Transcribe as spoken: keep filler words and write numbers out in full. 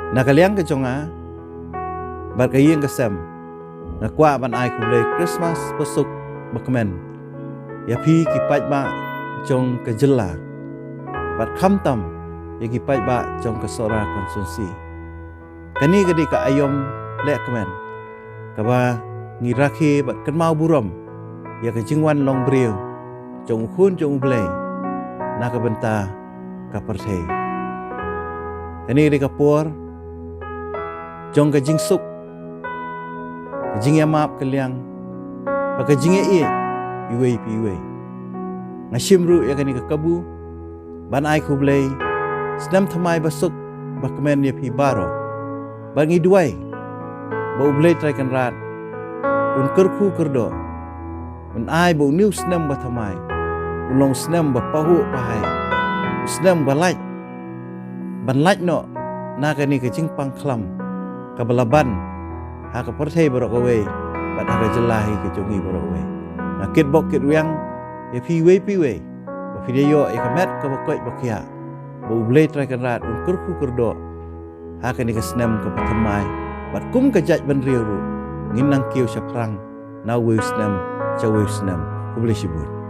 Na ka liang ka jong nga bad ka ïing ka sem, nga kwah ban ai khublei Christmas basuk bakmen ïa phi ki paidbah jong ka jylla bad khamtam ïa ki paidbah jong ka Sohra constituency. Kane ka dei ka aïom lehkmen kaba ngi rakhe bad kynmaw burom ïa ka jingwan long briew jong u Khun jong U Blei na ka bynta ka pyrthei. Kane ka dei ka por jong ka jingsuk, ka jingïamap ka liang bad ka jingïaieit iwei pa iwei. Nga shim ruh ïa kane ka kabu ban ai khublei snem thymmai basuk bakmen ïa phi baroh. Bad ngi duwai ba U Blei Trai Kynrad un kyrkhu kyrdoh, un ai ba une u snem ba thymmai un long snem ba pahuh pahai, u snem ba lait, ban lait noh na kane ka jingpang khlam kaba la ban ha ka pyrthei baroh kawei bad ha ka jylla hi ka jong ngi baroh kawei. Nga kitbok kitrwiang ïa phi iwei pa iwei ba phi da ïoh ïa ka met kaba koit ba khiah, ba U Blei Trai Kynrad un kyrkhu kyrdoh ha kane ka snem kaba thymmai bad kum ka jaitbynriew ruh ngin nang kiew shaphrang na uwei u snem sha uwei u snem. Khublei shibun.